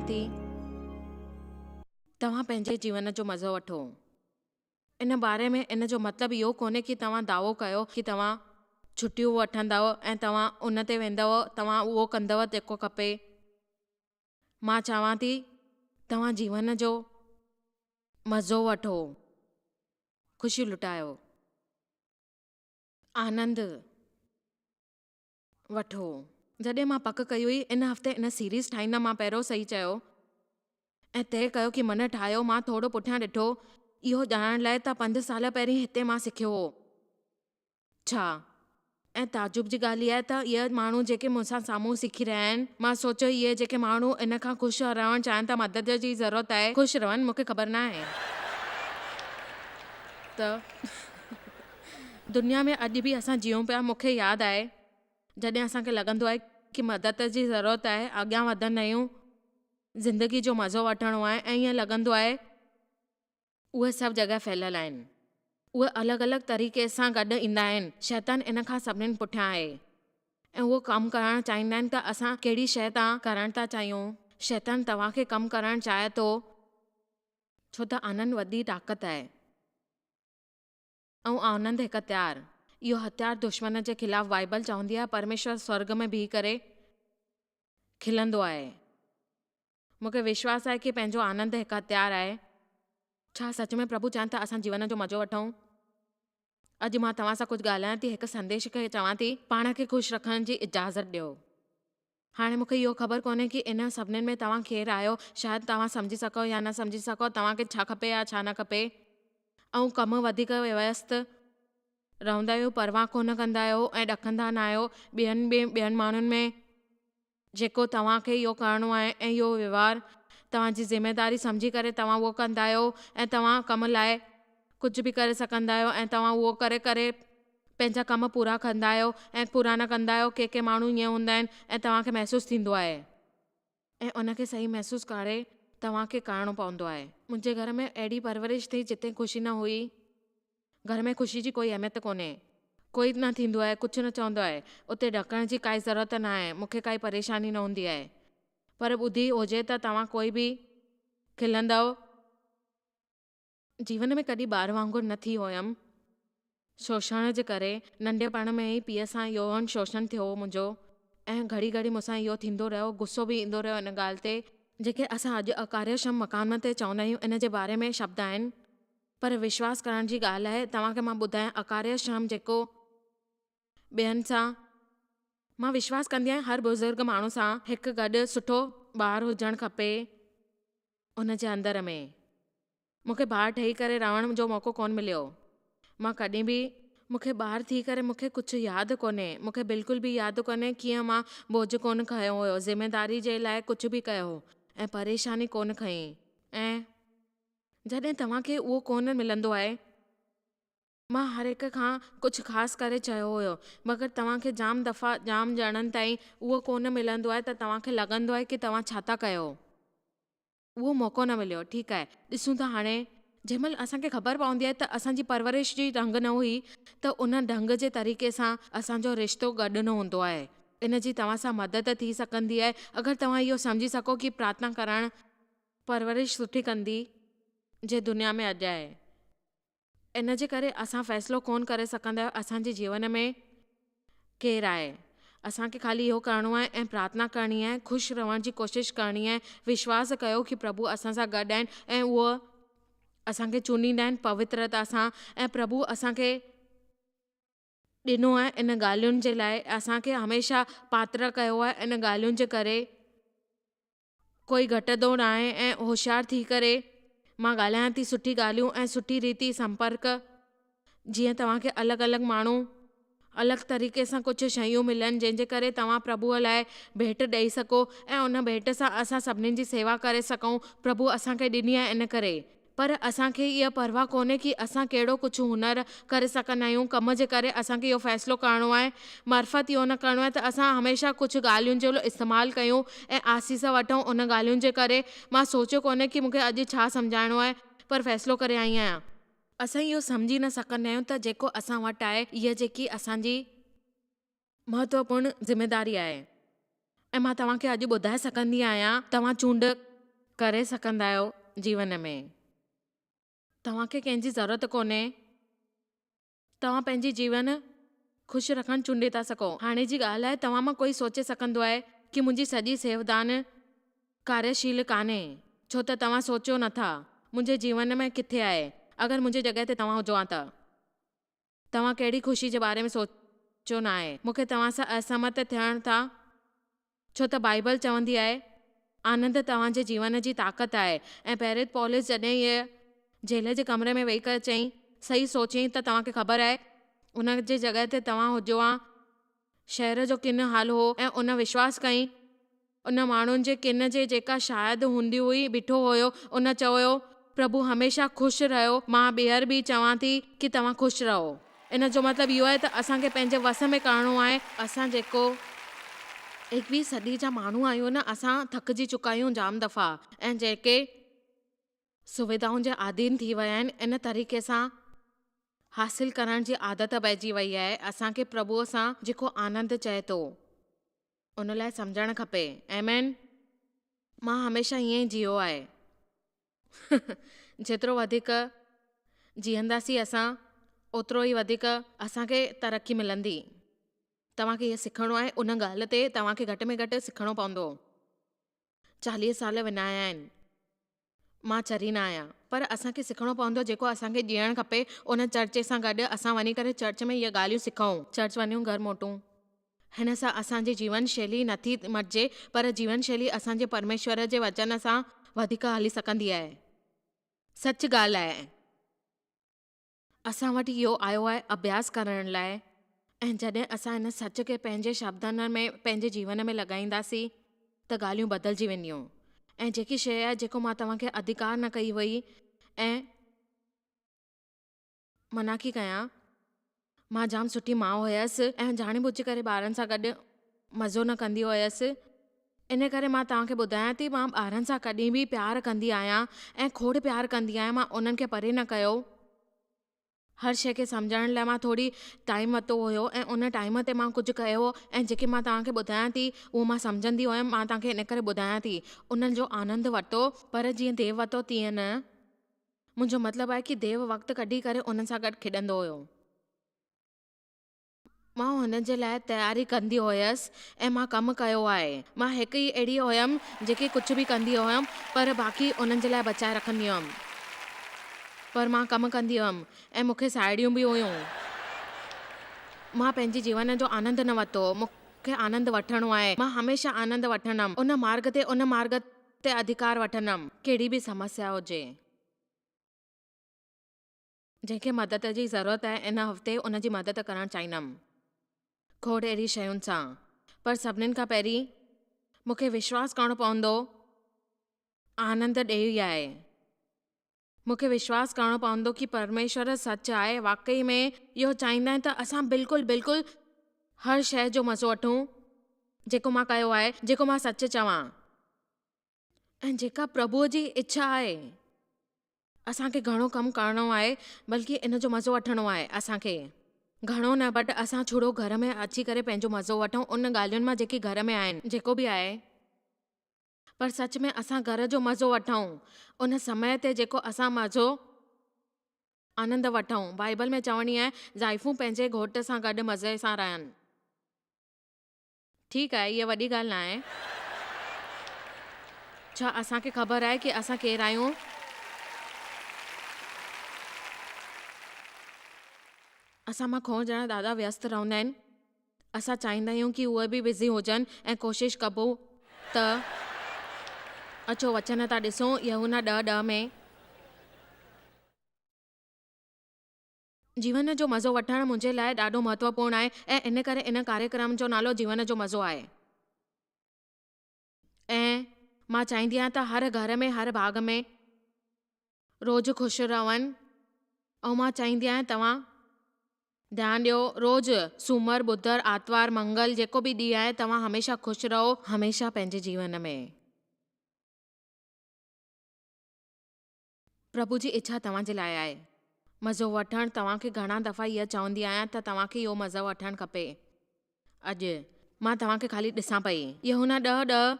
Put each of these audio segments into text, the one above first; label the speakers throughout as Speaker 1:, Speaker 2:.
Speaker 1: ڳالهايان ٿي. توهان پنهنجي جيون جو مزو وٺو. ان باري ۾ ان جو مطلب اهو ڪونهي ڪي توهان دعوو ڪيو ڪي توهان ڇٽيون وٺندؤ ۽ توهان ان تي ويندؤ، توهان اهو ڪندؤ جيڪو کپي. مان چوان ٿي توهان جيون جو مزو وٺو، خوشيون لٽايو، آنند وٺو. جڏهن مان پڪ ڪئي هئي ان هفتي ان سيريز ٺاهيندم مان پهريون صحيح چيو ۽ طئي ڪيو ڪي من ٺاهيو مان ٿورو پٺيان ڏٺو اهو ڄاڻڻ لاء ته پنج سال پهرين هتي مان سکيو هو ڇا ۽ تعجب جي ڳالهه اها آهي ته اهي ماڻهو جيڪي مون سان سامهون سکي رهيا آهن مان سوچيو اهي جيڪي ماڻهو ان کان خوش رهڻ چاهين ٿا مدد جي ضرورت آهي خوش رهن مون کي خبر ناهي ته دنيا ۾ اڄ به اسان جيئون پيا مون کي ياد آهي جڏهن اسان کي لڳندو آهي ڪي مدد جي ضرورت آهي اڳيان وڌندا آهيون زندگي جو مزو وٺڻو آهي ۽ ائين لڳندو آهي اهي سڀ جڳهه ڦهليل آهن اهي الڳ الڳ طريقي سان گڏ ايندا آهن شيطان ان کان سڀنين پٺيان آهي ۽ اهو ڪم ڪرڻ چاهيندا آهن ته اسان ڪهڙي شيء تان ڪرڻ ٿا چاهيون شيطان توهان کي ڪم ڪرڻ چاهي ٿو ڇو ته آنند وڏي طاقت آهي. ۽ آنند هڪ هٿيار. اهو هٿيار دشمن جي خلاف بائيبل چوندي آهي پرميشور سورڳ ۾ بيهي ڪري کلندو آهي. مون کي وشواس آهي ڪي پنهنجو آنند هڪ هٿيار آهي. ڇا سچ ۾ پرڀو چاهين ته اسان جيون جو مزو وٺون؟ اڄ مان توهان سان ڪجهه ڳالهايان ٿي هڪ سنديش کي چوان ٿي پاڻ کي خوش رکڻ جي اجازت ڏيو. هاڻي مون کي اهو خبر ڪونهي ڪي انهن سڀنين ۾ توهان ڪير آهيو، شايد توهان سمجهي سگهو يا نه سمجهي سگهو توهان کي ڇا کپي يا ڇا نه کپي. ۽ ڪم وڌيڪ ويست رهندا آهيو، پرواهه ڪونه ڪندا آهيو ۽ ڏڪندا نه آهيو ٻين ۾ ٻين ماڻهن ۾ جيڪو توهان کي اهو ڪرڻو آهي ۽ اهو ويوهار توهان جي ذميداري سمجهي ڪري توهان اهو ڪندا آهيو ۽ توهان ڪم لاء ڪجهه به ڪري سگهندا آهيو ۽ توهان اهو ڪري ڪري پنهنجا ڪم پورا ڪندا آهيو ۽ پورا نه ڪندا آهيو ڪي ڪي ماڻهو ائين هوندا آهن ۽ توهان کي محسوس ٿيندو آهي ۽ ان کي صحيح محسوس ڪري توهان کي ڪرڻو پوندو آهي. منهنجي گهر ۾ اهڙي پرورش ٿي جتي خوشي نه هئي گهر ۾ خوشي جي ڪوئي اهميت ڪونهي ڪوئي نه ٿيندو آهي ڪجهه نه چوندو آهي اتي ڏڪڻ جي ڪائي ضرورت نه آهي مون کي ڪائي پريشاني نه هوندي آهي پر ٻڌي هجي ته توهان ڪوئي به کلندؤ جيون ۾ ڪڏهن ٻار وانگر نه ٿي هيم. شوشڻ جي ڪري ننڍپڻ ۾ ئي پيء سان يوون شوشڻ ٿيو هو منهنجو ۽ گهڙي گهڙي مون سان اهو ٿيندو رهيو، غصو به ايندو رهيو ان ڳالهه تي. جيڪي اسان اڄ اڪاريشم مقام تي چوندا آهيون ان جي باري ۾ شبد آهن پر وشواس ڪرڻ جي ڳالهه آهي توهان کي مان ٻڌايان اڪاريشم جيڪو ٻين سان مان وشواس ڪندي آهيان هر بزرگ ماڻهو سان هڪ گڏ سٺو ٻار هجڻ کپي ان جي اندر ۾. مون کي ٻار ٺهي ڪري رهڻ جو موقعو ڪونه مليو. مان ڪڏهن به. مون کي ٻار ٿي ڪري مون کي ڪجهه ياد ڪونهي. مون کي بلڪل به ياد ڪونهي ڪيئن مان بوجهه ڪونه کنيو هيو، ذميداري جي لاء ڪجهه به ڪيو ۽ پريشاني ڪونه کنئي ۽. جڏهن توهان کي اهو ڪونه ملندو آهي. مان هر هڪ کان ڪجهه خاص ڪري چيو هيو، مگر توهان کي جام دفعا جام ڄڻن تائين اهو ڪونه ملندو آهي ته توهان کي لڳندو آهي ڪي توهان ڇا ٿا ڪيو. اهو موقعو نه مليو. ٺيڪ آهي، ڏسون ٿا هاڻي. جنهن مهل اسان کي خبر پوندي آهي ته اسان جي پرورش جي ڍنگ نه هئي ته ان ڍنگ جي طريقي سان اسان جو رشتو گڏ نه هوندو آهي. ان جي توهان سان مدد ٿي سگهندي آهي اگر توهان اهو سمجهي سگهو ڪي پرارٿنا ڪرڻ پرورش سٺي ڪندي جي دنيا ۾ اڄ آهي. ان جي ڪري اسان فيصلو ڪونه ڪري سگهندا آهيون اسان جي جيون ۾ ڪير آهي. اسان کي خالي اهو ڪرڻو آهي ۽ پرارٿنا ڪرڻي آهي، خوش رهڻ جي ڪوشش ڪرڻي آهي، وشواس ڪيو ڪي پرڀو اسان سان گڏ آهن ۽ اهو اسان کي چونيندا آهن پوترتا سان ۽ پرڀو اسان کي ڏنو آهي ان ڳالهين جي لاء اسان کي هميشه پاتر ڪيو آهي ان ڳالهين جي ڪري. ڪوئي گهٽندو ناهي ۽ هوشيار ٿي ڪري مان ڳالهايان ٿي سٺي ڳالهيون ۽ سٺي ريتي سمپرڪ جيئن توهان کي الڳ الڳ ماڻهو الڳ طريقي سان ڪجهه شيون ملن جنهن جي ڪري توهان پرڀوء لاء ڀيٽ ڏئي سگهو ۽ ان ڀيٽ سان اسان سڀنين جي سيوا ڪري سگهون پرڀو اسان کي ڏني آهي ان ڪري. پر اسان کي اها پرواهه ڪونهي ڪي اسان ڪهڙو ڪجهه هنر ڪري سگهندا آهيون، ڪم جي ڪري اسان کي اهو فيصلو ڪرڻو آهي، معرفت اهو نه ڪرڻو آهي ته اسان هميشه ڪجهه ڳالهين جو استعمال ڪيون ۽ آسيس وٺون ان ڳالهين جي ڪري مان سوچيو ڪونهي ڪي مون کي اڄ ڇا سمجهائڻو آهي پر فيصلو ڪري آئي آهيان. اسان اهو سمجهي نه سگهندا آهيون ته جيڪو اسان وٽ آهي اها جيڪي اسان جي مهتوپورڻ ذميداري آهي ۽ مان توهان کي اڄ ٻڌائي سگهندي آهيان توهان چونڊ. ڪري سگهندا آهيو جيون ۾. توهان کي ڪنهن جي ضرورت ڪونهي. توهان پنهنجي جيون خوش رکڻ چونڊي ٿا سگهو. هاڻي جي ڳالهه آهي توهان مان ڪوئي سوچي سگهندو آهي ڪي منهنجي سڄي سيودان ڪاريشيل ڪانهي ڇو ته توهان سوچيو نه ٿا منهنجي جيون ۾ ڪٿي آهي اگر منهنجي جڳهه تي توهان هجو ها ته توهان ڪهڙي خوشي جي باري ۾ سوچيو نه آهي. مون کي توهان سان اسهمت ٿيڻ ٿا ڇو ته بائيبل چوندي آهي، آنند توهان جي جيون جي طاقت آهي ۽ پريرت پولس جڏهن هيء جيل جي ڪمري ۾ ويهي ڪري چيائين، صحيح سوچيائين ته توهان کي خبر آهي، ان جي جڳهه تي توهان هجو ها، شهر جو ڪن حال هو ۽ ان وشواس ڪئين، ان ماڻهن جي ڪن جي جيڪا شاهد هوندي هئي بيٺو هيو، ان چيو، پرڀو هميشه خوش رهيو، مان ٻيهر به چوان ٿي ڪي توهان خوش رهو. ان جو مطلب اهو آهي ته اسان کي پنهنجي وس ۾ ڪرڻو آهي. اسان جيڪو ايڪويهه صدي جا ماڻهو آهيون نه اسان ٿڪجي چڪا آهيون جام دفعا ۽ جيڪي سويڌائن جي عادين ٿي ويا آهن ان طريقي سان حاصل ڪرڻ جي عادت پئجي وئي آهي اسان کي پرڀوء سان جيڪو آنند چئي ٿو ان لاء سمجهڻ کپي آمين مان هميشه ائين ئي جيئو آهي. جيترو وڌيڪ جيئنداسين اسان اوترو ئي وڌيڪ اسان کي ترقي ملندي. توهان کي اهو سکڻو آهي ان ڳالهه تي توهان کي گهٽ ۾ گهٽ سکڻو پوندو. 40 سال وڃايا آهن. مان چري نه آهيان پر اسان کي سکڻو پوندو جيڪو اسان کي جيئڻ کپي ان چرچي سان گڏ اسان وڃي ڪري چرچ ۾ اهي ڳالهيون سکون. چرچ وڃون گهر موٽون. هن سان اسان جي جيون شيلي نٿي مٽجي پر جيون شيلي اسان جي پرميشور جي وچن سان وڌيڪ هلي سگهندي آهي. سچ ڳالهه آهي. اسان وٽ اهو آيو آهي اڀياس ڪرڻ لاء ۽ جڏهن اسان هن سچ کي پنهنجي شبدن ۾ پنهنجي جيون ۾ لڳائينداسين ته ڳالهيون بدلجي وينديون ۽ جيڪي شيء آهي جيڪو مان توهان کي اڌڪار نه ڪئي هئي ۽ منع ڪي ڪيان. مان جام سٺي ماء هيس ۽ ڄاڻي ٻجهي ڪري ٻارن سان گڏ مزو نه ڪندي هيس. ان ڪري مان توهان کي ٻڌايان ٿي مان ٻارن سان ڪڏهن به پيار ڪندي آهيان ۽ کوڙ پيار ڪندي آهيان مان انهن کي پري نه ڪيو. هر شيء کي سمجهڻ لاء مان ٿوري ٽائيم ورتو هيو ۽ ان ٽائيم تي مان ڪجهه ڪيو ۽ جيڪي مان توهان کي ٻڌايان ٿي اهو مان سمجهندي هيم مان توهان کي ان ڪري ٻڌايان ٿي. انهن جو آنند ورتو پر جيئن ديو ورتو تيئن نه. منهنجو مطلب آهي ڪي ديو وقت ڪڍي ڪري انهن سان گڏ کيڏندو هيو. مان هن جي لاء تياري ڪندي هيس ۽ مان ڪم ڪيو آهي. مان هڪ ئي اهڙي هيم جيڪي ڪجهه به ڪندي هيم پر باقي انهن جي لاء بچائي رکندي هيم. پر مان ڪم ڪندي هيم ۽ مون کي ساهيڙيون به هيون. مان پنهنجي جيون جو آنند نه ورتو. مون کي آنند وٺڻو آهي. مان هميشه آنند وٺندم. ان مارڳ تي ان مارڳ تي اڌڪار وٺندم. ڪهڙي به سمسيا هجي. جنهن کي مدد جي ضرورت آهي ان هفتي ان جي مدد ڪرڻ چاهيندم. کوڙ اهڙي شين سان. پر سڀنين کان پهرين مون کي وشواس ڪرڻو پوندو آنند ڏيئي آهي. مون کي وشواس ڪرڻو پوندو ڪي پرميشور سچ آهي واقعي ۾ اهو چاهيندا آهن ته اسان بلڪل بلڪل هر شيء جو مزو وٺون جيڪو مان ڪيو آهي جيڪو مان سچ چوان ۽ جيڪا پرڀوء جي اڇا آهي. اسان کي گهڻو ڪم ڪرڻو آهي بلڪه ان جو مزو وٺڻو آهي اسان کي گهڻو نه بٽ اسان ڇڙو گهر ۾ اچي ڪري پنهنجو مزو وٺون ان ڳالهين مان جيڪي گهر ۾ آهن جيڪو به آهي پر سچ ۾ اسان گهر جو مزو وٺون ان سمي تي جيڪو اسان مزو آنند وٺون بائيبل ۾ چوڻي آهي زائفون پنهنجي گهوٽ سان گڏ مزي سان رهن ٺيڪ آهي هيء وڏي ڳالهه ناهي ڇا اسان کي خبر آهي ڪي اسان ڪير آهيون؟ اسان مان کوڙ ڄڻا ڏاڍا ويست رهندا آهن اسان چاهيندا آهيون ڪي اهي به بزي هجن ۽ ڪوشش ڪبو ته اچو وچن ٿا ڏسون يوحنا ڏهه ڏهه ۾. جيون جو مزو وٺڻ منهنجي لاء ڏاڍو مهتوپورڻ آهي ۽ ان ڪري ان ڪاريڪرم جو نالو جيون جو مزو آهي. ۽ مان چاهيندي آهيان ته هر گهر ۾ هر باغ ۾ روز خوش رهن ۽ مان چاهيندي آهيان توهان ڌيان ڏيو روز سومر ٻڌر آتوار منگل جيڪو به ڏينهن آهي توهان هميشه خوش رهو هميشه پنهنجي جيون ۾. پرڀو جي اڇا توهان جي لاء آهي مزو وٺڻ توهان کي گهڻا دفعا اها چوندي آهيان ته توهان کي اهو مزو وٺڻ کپي اڄ مان توهان کي خالي ڏسان پئي يوحنا ڏهه ڏهه.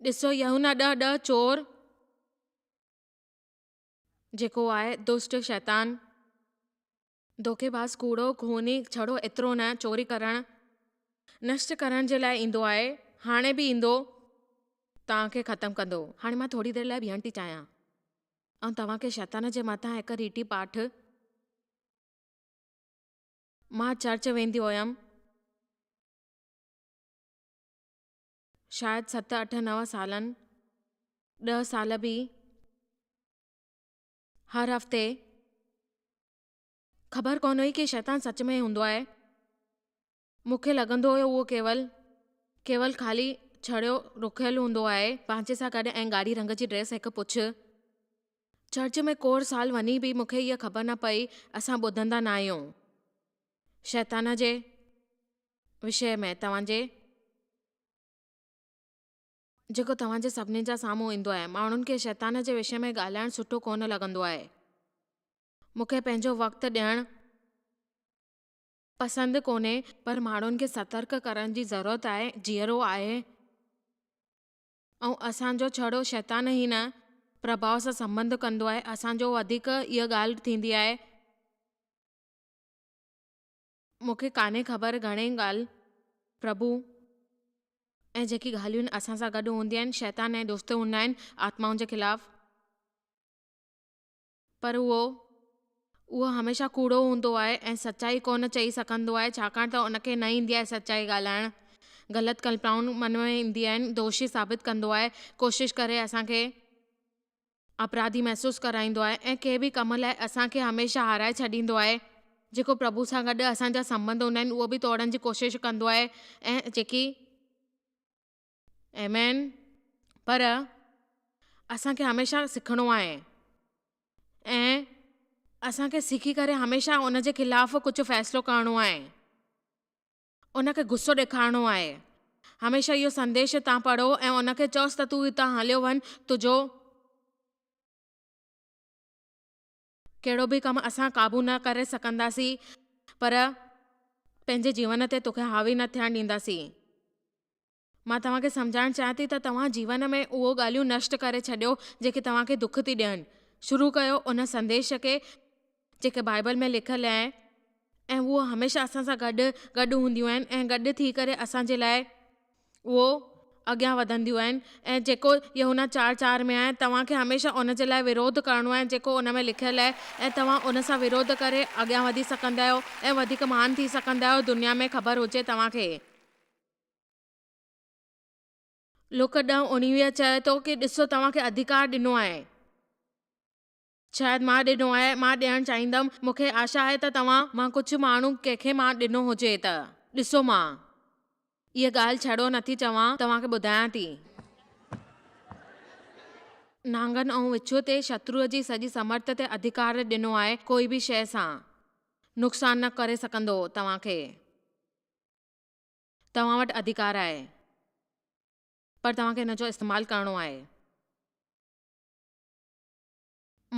Speaker 1: ڏسو يوحنا ڏهه ڏهه چور جيڪو آهي دشٽ شيطان، دوکيباز، ڪوڙو، خوني، ڇڙو ايترو نه چوري ڪرڻ، نشٽ ڪرڻ جي لاء ايندو آهي، هاڻي به ايندو، توهان کي ختم ڪندو. هاڻي مان ٿوري دير لاء بيهڻ ٿي چاهيان ۽ توهان کي شيطان جي مٿان هڪ ريٽي پاٺ. مان چرچ ويندي هيم. شايد ست اٺ نو سالن، ڏهه سال به هر هفتي. خبر ڪونه هئي ڪي شيطان سچ ۾ هوندو آهي. مون کي لڳندو هيو اهو ڪيول ڪيول خالي ڇڙيو رکيل هوندو آهي پانچي سان گڏ ۽ ڳاڙهي رنگ جي ڊريس هڪ پڇ. چرچ ۾ کوڙ سال وڃي به مون کي اها خبر نه پئي اسان ٻڌندا ناهيون شيطان جي وشيه ۾ توهان جي. جيڪو توهان جي سڀني جا سامهون ايندو آهي. ماڻهن کي شيطان جي وشيه ۾ ڳالهائڻ سٺو ڪونه لڳندو آهي. مون کي پنهنجو وقت ڏيڻ پسند ڪونهي پر ماڻهن کي سترڪ ڪرڻ جي ضرورت آهي. جيئرو آهي ۽ اسان جو ڇڙو شيطان ئي نه پرڀاء سان سنٻنڌ ڪندو آهي. اسان جو وڌيڪ اها ڳالهه ٿيندي آهي. مون کي ڪانهي خبر گهڻي ڳالهه پرڀو ۽ جيڪي ڳالهيون اسان سان گڏ هونديون آهن شيطان ۽ دوست هوندا آهن آتمائن جي خلاف پر اهو اهو هميشه ڪوڙو هوندو آهي ۽ سچائي ڪونه چئي سگهندو آهي ڇاڪاڻ ته ان کي نه ايندي آهي سچائي ڳالهائڻ غلط ڪلپنائون من ۾ ايندي آهن دوشي ثابت ڪندو آهي ڪوشش ڪري اسان کي اپراڌي محسوس ڪرائيندو آهي ۽ ڪنهن به ڪم لاء اسان کي هميشه هارائي ڇڏيندو آهي. جيڪو پرڀو سان گڏ اسان جا سنٻنڌ هوندا آهن اهو به توڙڻ جي ڪوشش ڪندو آهي ۽ جيڪي آمين پر اسان کي هميشه سکڻو آهي ۽ اسان کي سکي ڪري هميشه ان جي خلاف ڪجهه فيصلو ڪرڻو آهي. ان کي غصو ڏيکارڻو آهي. هميشه اهو سنديش تان پڙهو ۽ ان کي چئوس ته تون هتان هليو وڃ، تنهنجو. ڪهڙو به ڪم اسان قابو نه ڪري سگهنداسين، پر پنهنجي جيون تي توکي حاوي نه ٿيڻ ڏينداسين. مان توهان کي سمجهائڻ چاهيان ٿي ته توهان جيون ۾ اهو ڳالهيون نشٽ ڪري ڇڏيو جيڪي توهان کي دک ٿي ڏين. شروع ڪيو ان سنديش کي جيڪي بائيبل ۾ لکيل آهن ۽ اهو هميشه اسان سان گڏ گڏ هونديون آهن ۽ گڏ ٿي ڪري اسان جي لاء اهو اڳيان وڌنديون آهن ۽ جيڪو يوحنا چار چار ۾ آهي توهان کي هميشه ان جي لاء وروڌ ڪرڻو آهي جيڪو ان ۾ لکيل آهي ۽ توهان ان سان وروڌ ڪري اڳيان وڌي سگهندا آهيو ۽ وڌيڪ مهان ٿي سگهندا آهيو دنيا ۾ خبر هجي توهان کي. لوڪ ڏهه اڻويهه چئي ٿو ڪي ڏسو توهان کي اڌڪار ڏنو آهي. شايد مان ڏنو آهي، مان ڏيڻ چاهيندم. مون کي آشا آهي ته توهان مان ڪجهه ماڻهو ڪنهن کي مان ڏنو هجي ته ڏسو مان اها ڳالهه ڇڙو نٿي چوان توهان کي ٻڌايان ٿي. نانگن ۽ وڇوء تي شتروء جي سڄي سمرٿ تي اڌڪار ڏنو آهي ڪوئي به شيء سان نقصان نه ڪري سگهندو توهان کي. توهان وٽ اڌڪار آهي، پر توهان کي ان جو استعمال ڪرڻو آهي.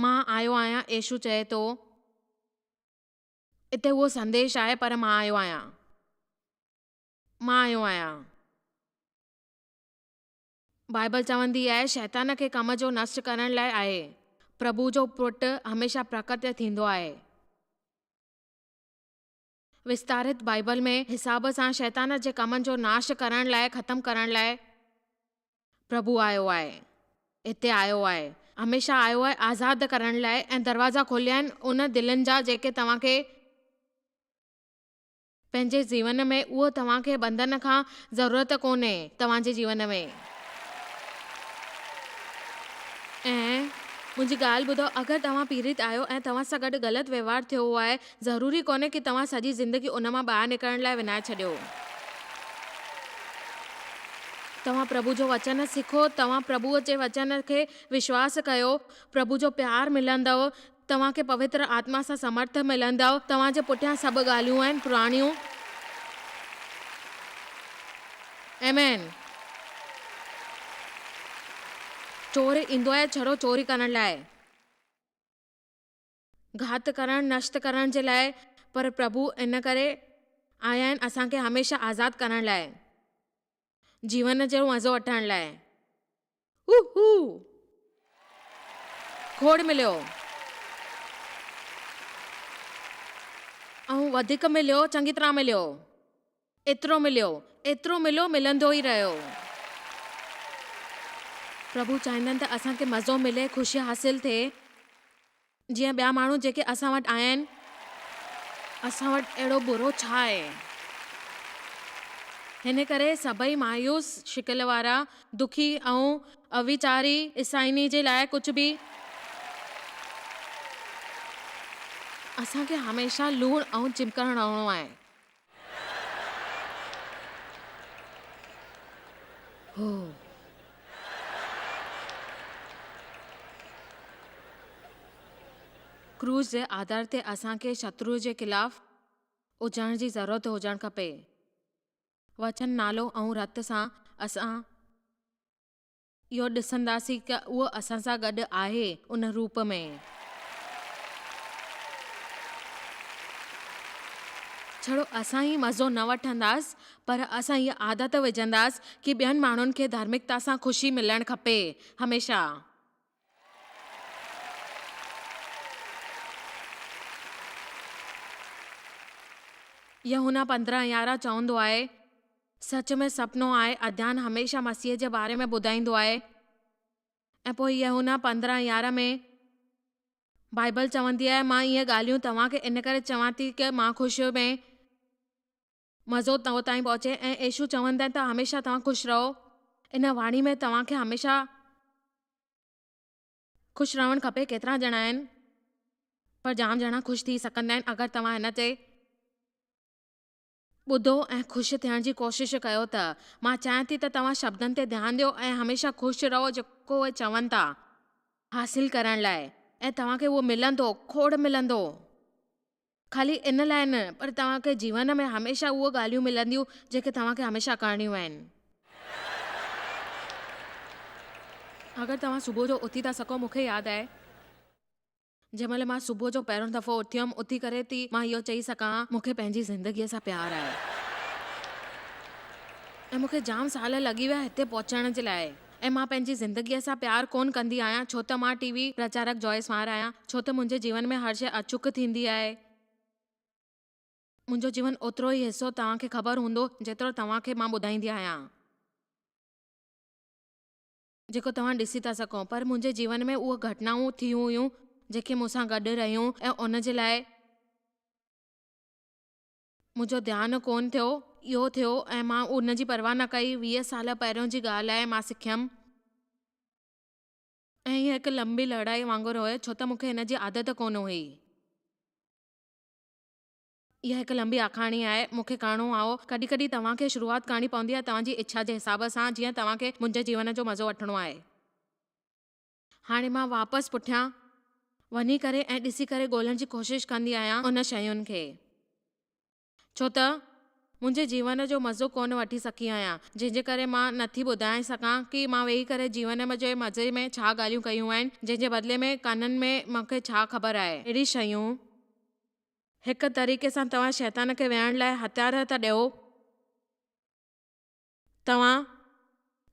Speaker 1: مان آيو آهيان، يسوع چئي ٿو. اتي اهو سنديش آهي، پر مان آيو آهيان. مان آيو آهيان. بائيبل چوندي آهي، شيطان کي ڪم جو نشٽ ڪرڻ لاء آهي. پرڀو جو پٽ هميشه پرڪٽ ٿيندو آهي. وستارت بائيبل ۾ حساب سان شيطان جي ڪمن جو ناش ڪرڻ لاء ختم ڪرڻ لاء پرڀو آيو آهي. هتي آيو آهي. هميشه آيو آهي آزاد ڪرڻ لاء ۽ دروازا کوليا آهن ان دلن جا جيڪي توهان کي پنهنجي جيون ۾ اهو توهان کي ٻنڌن کان ضرورت ڪونهي توهان جي جيون ۾. ۽ منهنجي ڳالهه ٻڌو، اگر توهان پيڙت آهيو ۽ توهان سان گڏ غلط وهنوار ٿيو آهي، ضروري ڪونهي ڪي توهان سڄي زندگي ان مان ٻاهر نڪرڻ لاء وڃائي ڇڏيو. توهان پرڀو جو وچن سکو، توهان پرڀوء جي وچن کي وشواس ڪيو، پرڀو جو پيار ملندؤ، توهان کي پوتر آتما سان سمرٿ ملندؤ، توهان جي پٺيان سڀ ڳالهيون آهن پراڻيون. آمين. چور ايندو آهي ڇڙو چوري ڪرڻ لاء، گهات ڪرڻ، نشت ڪرڻ جي لاء، پر پرڀو ان ڪري آيا آهن اسان کي هميشه آزاد ڪرڻ لاء، جيون جو مزو وٺڻ لاء. هو هو! کوڙ مليو. ۽ وڌيڪ مليو، چڱي طرح مليو. ايترو مليو، ايترو مليو، ملندو ئي رهيو. پرڀو چاهيندا آهن ته اسان کي مزو ملي، خوشي حاصل ٿئي. جيئن ٻيا ماڻهو جيڪي اسان وٽ آيا آهن. اسان وٽ اهڙو برو ڇا آهي؟ هن ڪري سڀئي مايوس شڪل وارا، دکي ۽ اويچاري عيسائين جي لاء ڪجهه به. اسان کي هميشه لوڻ ۽ چمڪڻ رهڻو آهي. هو. ڪروس جي آڌار تي اسان کي شترو جي خلاف اجهڻ جي ضرورت هجڻ کپي. وچن، نالو ۽ رت سان اسان اهو ڏسنداسين ته اهو اسان سان گڏ آهي ان روپ ۾. ڇڙو اسان ئي مزو نه وٺنداس پر اسان هيء عادت وجهنداس ڪي ٻين ماڻهن کي ڌارمڪتا سان خوشي ملڻ کپي هميشه. يوحنا 15 11 چوندو آهي. سچ ۾ سپنو آهي اڌيان هميشه مسيح جي باري ۾ ٻڌائيندو آهي ۽ پوء يوحنا 15 11 ۾ بائبل چوندي آهي مان اهي ڳالهيون توهان کي ان ڪري چوان ٿي ڪه مان خوشيء ۾ مزو تو تائين پهچي ۽ يسوع چوندا آهن ته هميشه توهان خوش رهو ان واڻي ۾ توهان کي هميشه خوش رهڻ کپي ڪيترا ڄڻا آهن پر جام ڄڻا خوش ٿي سگهندا آهن اگر توهان هن تي ٻڌو ۽ خوش ٿيڻ جي ڪوشش ڪيو ته مان چاهيان ٿي ته توهان شبدن تي ڌيان ڏيو ۽ هميشه خوش رهو جيڪو اهي چون ٿا. حاصل ڪرڻ لاء ۽ توهان کي اهو ملندو، کوڙ ملندو. خالي ان لاء نه پر توهان کي جيون ۾ هميشه اهي ڳالهيون ملنديون جيڪي توهان کي هميشه ڪرڻيون آهن. اگر توهان صبح جو اٿي ٿا سگهو، مون کي ياد آهي. جنهن مهل مان صبح جو پهريون دفعو اٿيم، اٿي ڪري ٿي مان اهو چئي سگهان، مون کي پنهنجي زندگيء سان پيار آهي. ۽ مون کي جام سال لڳي ويا هتي پهچڻ جي لاء. ۽ مان پنهنجي زندگيء سان پيار ڪونه ڪندي آهيان، ڇو ته مان ٽي وي پرچارڪ جوائس مائر آهيان، ڇو ته منهنجي جيون ۾ هر شيء اچوڪ ٿيندي آهي. منهنجو جيون اوترو ئي حصو توهان کي خبر هوندو، جيترو توهان کي مان ٻڌائيندي آهيان. جيڪو توهان ڏسي ٿا سگهو، پر منهنجي جيون ۾ اهي گهٽنائون ٿيون هيون، جيڪي مون سان گڏ رهيون ۽ ان جي لاء منهنجو ڌيان ڪونه ٿيو. اهو ٿيو ۽ مان ان جي پرواهه نه ڪئي. 20 سال پهريون جي ڳالهه آهي، مان سکيم. ۽ هيء هڪ لنبي لڙائي وانگر هئي، ڇو ته مون کي هن جي عادت ڪونه هئي. اها هڪ لنبي آکاڻي آهي، مون کي ڪرڻو آهو. ڪڏهن ڪڏهن توهان کي شروعات ڪرڻي پوندي آهي توهان جي اڇا جي حساب سان جيئن توهان کي منهنجي جيون جو مزو وٺڻو آهي. هاڻي مان واپس پٺيان وڃي ڪري ۽ ڏسي ڪري ڳولڻ جي ڪوشش ڪندي آهيان ان شين کي. ڇو ته منهنجي جيون جو مزو ڪونه وٺي سگهي آهيان جنهن جي ڪري مان نٿي ٻڌائي سگهان ڪي مان ويهي ڪري جيون جي مزي ۾ ڇا ڳالهيون ڪيون آهن جنهن جي بدلي ۾ ڪنن ۾ مون کي ڇا خبر آهي اهڙي شيون هڪ طريقي سان توهان شيطان کي ويهڻ لاء هٿيار ٿا ڏيو. توهان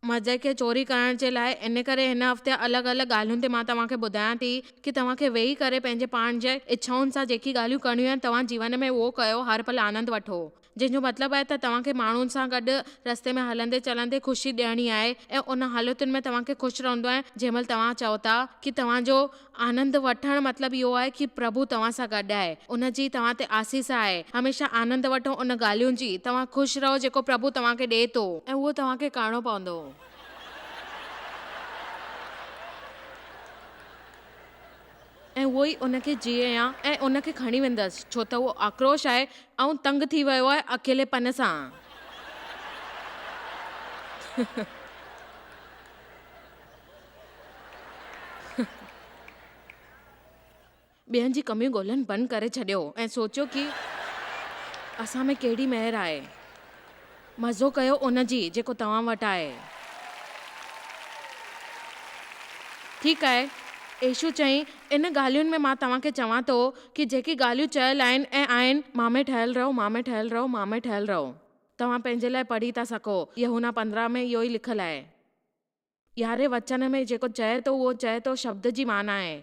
Speaker 1: مزي کي چوري ڪرڻ جي لاء ان ڪري هن هفتي الڳ الڳ ڳالهين تي مان توهان کي ٻڌايان ٿي ڪي توهان کي ويهي ڪري پنهنجي پاڻ جي اڇائن سان جيڪي ڳالهيون ڪرڻيون آهن توهان جيون ۾ اهو ڪيو هر پل آنند وٺو جنهن جو مطلب آهي ته توهان کي ماڻهن سان گڏ رستي ۾ هلندي چلندي خوشي ڏيڻي آهي ۽ ان حالتن ۾ توهان کي خوش رهندو آهي جنهن مهل توهان چئو ٿا ڪي توهان جو آنند وٺڻ مطلب اهو آهي ڪي پرڀو توهان سان گڏ آهي ان جي توهان تي آسيس آهي هميشه آنند وٺو ان ڳالهين جي توهان خوش رهو جيڪو پرڀو توهان کي ڏئي ٿو. ۽ اهو توهان کي ڪرڻو پوندو. ۽ اهو ئي ان کي جيئان ۽ ان کي کڻي ويندس، ڇو ته اهو آڪروش آهي ۽ تنگ ٿي ويو آهي اڪيلي پن سان. ٻين جي ڪميون ڳولڻ بند ڪري ڇڏيو ۽ سوچيو ڪي اسان ۾ ڪهڙي مهر آهي. مزو ڪيو ان جي جيڪو توهان وٽ آهي. ٺيڪ آهي. يسوع چيائين، ان ڳالهين ۾ مان توهان کي چوان ٿو ڪي جيڪي ڳالهيون چيل آهن ۽ آهن، مان ۾ ٺهيل رهو، مان ۾ ٺهيل رهو، مان ۾ ٺهيل رهو. توهان پنهنجي لاء پڙهي ٿا سگهو. يوحنا 15 ۾ اهو ئي لکيل آهي. يارهين وچن ۾ جيڪو چئي ٿو اهو چئي ٿو شبد جي معنيٰ آهي.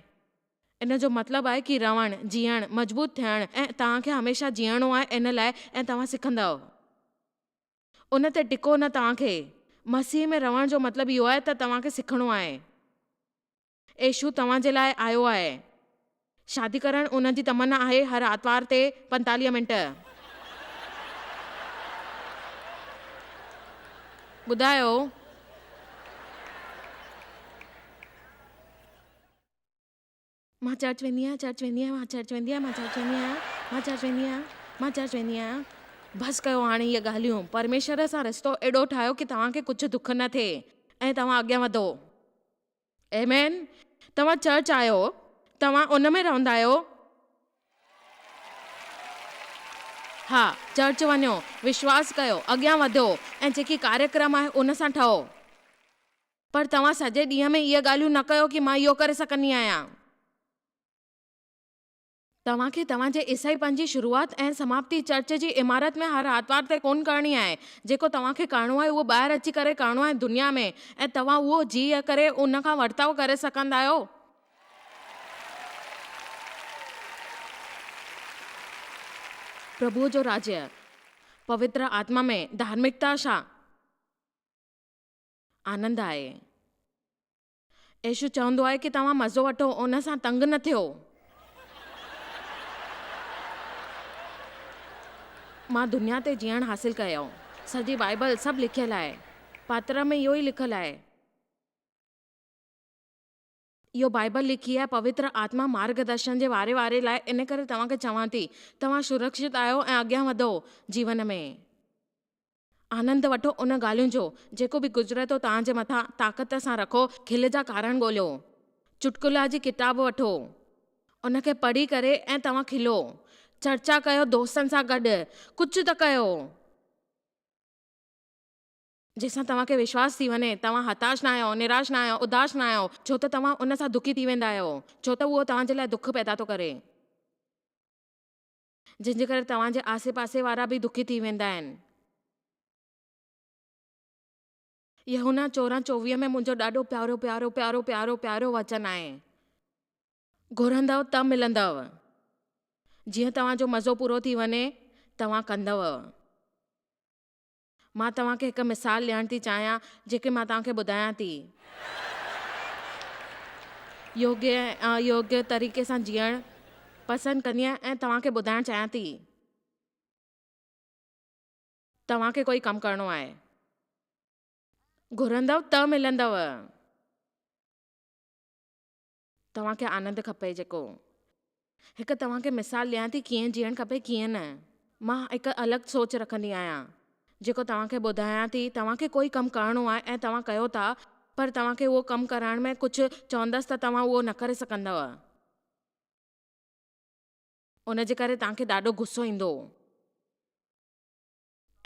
Speaker 1: ان جو مطلب آهي ڪي رهڻ، جيئڻ، مضبوط ٿيڻ ۽ توهان کي هميشه جيئڻو آهي ان لاء ۽ توهان سکندؤ. ان تي ٽڪو نه توهان کي. مسيح ۾ رهڻ جو مطلب اهو آهي ته توهان کي سکڻو آهي. يسوع توهان جي لاء آيو آهي. شادي ڪرڻ ان جي تمنا آهي هر آتوار تي 45 منٽ. ٻڌايو. مان چرچ ويندي آهيان، چرچ ويندي آهيان، مان چرچ ويندي آهيان، مان چرچ ويندي آهيان، مان چرچ ويندي آهيان، مان چرچ ويندي آهيان. بس ڪيو هاڻي اهي ڳالهيون. پرميشور سان رشتو اهڙو ٺاهيو ڪي توهان کي ڪجهه دک نه ٿئي ۽ توهان اڳيان وڌو. آمين. توهان چرچ آهيو، توهان ان ۾ رهندا آهيو. ها، چرچ وڃو، وشواس ڪيو، اڳيان وڌو ۽ جيڪي ڪاريڪرم آهي ان سان ٺهو. پر توهان سڄي ڏينهن ۾ اهي ڳالهيون نه ڪيو ڪي مان اهو ڪري سگهندي آهيان. توهان کي توهان جي عيسائيپن جي شروعات ۽ سماپتي چرچ جي عمارت ۾ هر آتوار تي ڪونه ڪرڻي آهي. جيڪو توهان کي ڪرڻو آهي اهو ٻاهر اچي ڪري ڪرڻو آهي دنيا ۾ ۽ توهان اهو جيء ڪري ان کان ورتاء ڪري سگهندا آهيو. پرڀوء جو راجيه، پوتر آتما ۾ ڌارمڪتا ڇا؟ آنند آهي. يسوع چوندو آهي ڪي توهان مزو وٺو ان سان تنگ نه ٿيو. مان دنيا تي جيئڻ حاصل ڪيو. سڄي بائيبل سڀ لکيل آهي. پاتر ۾ اهو ئي لکيل آهي. اهو بائيبل لکي آهي پوتر آتما مارگ درشن جي واري واري لاء ان ڪري توهان کي چوان ٿي توهان سرڪشت آهيو ۽ اڳيان وڌو جيون ۾. آنند وٺو ان ڳالهين جو، جيڪو به گذري ٿو توهان جي مٿان، طاقت سان رکو، کل جا ڪارڻ ڳوليو. چٽڪلا جي ڪتاب وٺو، ان کي پڙهي ڪري ۽ توهان کلو. چرچا ڪيو دوستن سان گڏ، ڪجهه ته ڪيو. جنهن سان توهان کي وشواس ٿي وڃي، توهان هتاش نه آهيو، نراش نه آهيو، اداس نه آهيو، ڇو ته توهان ان سان دکي ٿي ويندا آهيو، ڇو ته اهو توهان جي لاء دک پيدا ٿو ڪري. جنهن جي ڪري توهان جي آسي پاسي وارا به دکي ٿي ويندا آهن. يوحنا 14 24 ۾ منهنجو ڏاڍو پيارو پيارو پيارو پيارو پيارو وچن آهي. گهرندؤ ته ملندؤ. جيئن توهان جو مزو پورو ٿي وڃي توهان ڪندؤ. مان توهان کي هڪ مثال ڏيڻ ٿي چاهيان جيڪي مان توهان کي ٻڌايان ٿي. يوگيه ۽ ايوگيه طريقي سان جيئڻ پسند ڪندي آهيان ۽ توهان کي ٻڌائڻ چاهيان ٿي. توهان کي ڪوئي ڪم ڪرڻو آهي. گهرندؤ ته ملندؤ. توهان کي آنند کپي جيڪو. هڪ توهان کي مثال ڏيان ٿي ڪيئن جيئڻ کپي ڪيئن نه. مان هڪ الڳ سوچ رکندي آهيان جيڪو توهان کي ٻڌايان ٿي توهان کي ڪوئي ڪم ڪرڻو آهي ۽ توهان ڪيو ٿا پر توهان کي اهو ڪم ڪرائڻ ۾ ڪجهه چوندس ته توهان اهو نه ڪري سگهندؤ. ان جي ڪري توهان کي ڏاڍو غصو ايندو.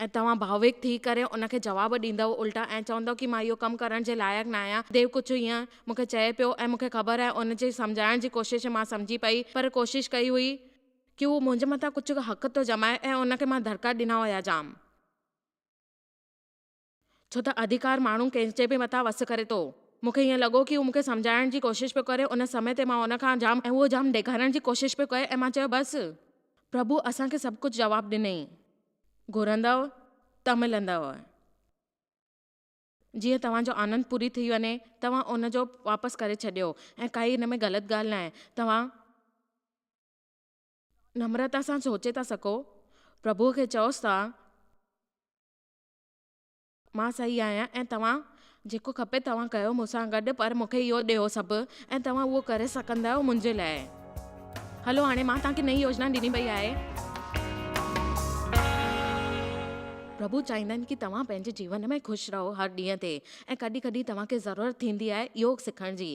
Speaker 1: ۽ توهان ڀاوڪ ٿي ڪري ان کي جواب ڏيندؤ الٽا ۽ چوندؤ ڪي مان اهو ڪم ڪرڻ جي لائق نه آهيان ديو ڪجهه هيئن مون کي چئي پيو ۽ مون کي خبر آهي ان جي سمجهائڻ جي ڪوشش مان سمجهي پئي پر ڪوشش ڪئي هئي ڪي هو منهنجي مٿان ڪجهه حق ٿو ڄمائي ۽ ان کي مان ڌڙڪا ڏنا هيا جام. ڇو ته اڌيڪار ماڻهو ڪنهن جي به مٿان وس ڪري ٿو. مون کي ائين لڳو ڪي هو مون کي سمجهائڻ جي ڪوشش پيو ڪري ان سمي تي مان ان کان جام ۽ اهو جام ڊيگارڻ جي ڪوشش پيو ڪري ۽ مان چيو بس پرڀو اسان کي سڀ ڪجهه جواب ڏنئي. گهرندؤ ته ملندؤ. جيئن توهان جو آنند پوري ٿي وڃي، توهان ان جو واپس ڪري ڇڏيو ۽ ڪائي ان ۾ غلط ڳالهه ناهي. توهان نمرتا سان سوچي ٿا سگهو، پرڀوء کي چئوس ته. مان صحيح آهيان ۽ توهان جيڪو کپي توهان ڪيو مون سان گڏ پر مون کي اهو ڏيو سڀ ۽ توهان اهو ڪري سگهندا آهيو منهنجي لاء. هلو هاڻي مان توهان کي نئين يوجنا ڏني پئي آهي. پرڀو چاهيندا آهن ڪي توهان پنهنجي جيون ۾ خوش رهو هر ڏينهن تي ۽ ڪڏهن ڪڏهن توهان کي ضرورت ٿيندي آهي اهو سکڻ جي.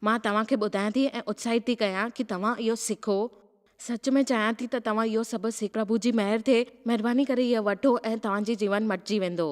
Speaker 1: مان توهان کي ٻڌايان ٿي ۽ اتساهت ٿي ڪيان ڪي توهان اهو سکو. سچ ۾ چاهيان ٿي ته توهان اهو سڀ سکو. پرڀو جي مهر ٿئي. مهرباني ڪري اهو وٺو ۽ توهان جي جيون مٽجي ويندو.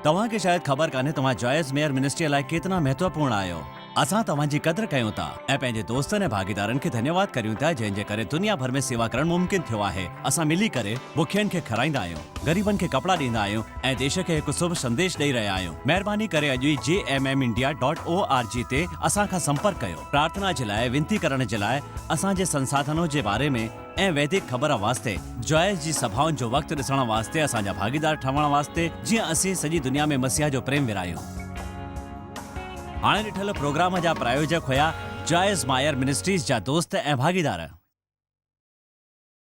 Speaker 2: توهان کي شايد خبر ڪانهي توهان جوائس ميئر منسٽريء لاء ڪيتنا مهتوپورڻ آهيو. اسان توهان جي قدر ڪيون ٿا ۽ پنهنجي دوستن ۽ ڀاڳيدارن کي ڌنيواد ڪريون ٿا جنهن جي ڪري دنيا ڀر ۾ سيوا ڪرڻ ممڪن ٿيو آهي. اسان ملي ڪري بکين کي کارائيندا آهيون، غريبن کي ڪپڙا ڏيندا آهيون ۽ ديش کي هڪ شڀ سنديش ڏئي رهيا آهيون. مهرباني ڪري اڄ ئي J M M India dot O R G تي اسان کان سمپرڪ ڪيو. پرارٿنا جي لاء وينتي ڪرڻ جي لاء اسان جي سنساڌنو جي باري ۾ ۽ ويدڪ خبر واسطي جوائس جي سڀائن جو وقت ڏسڻ واسطي اسان جا ڀاڳيدار ٺهڻ واسطي جيئن اسين سڄي دنيا ۾ مسيح جو پريم ورهايون. هاڻي ڏٺل پروگرام جا پرايوجڪ هيا جوائس مائر منسٽريز جا دوست ۽ ڀاڳيدار.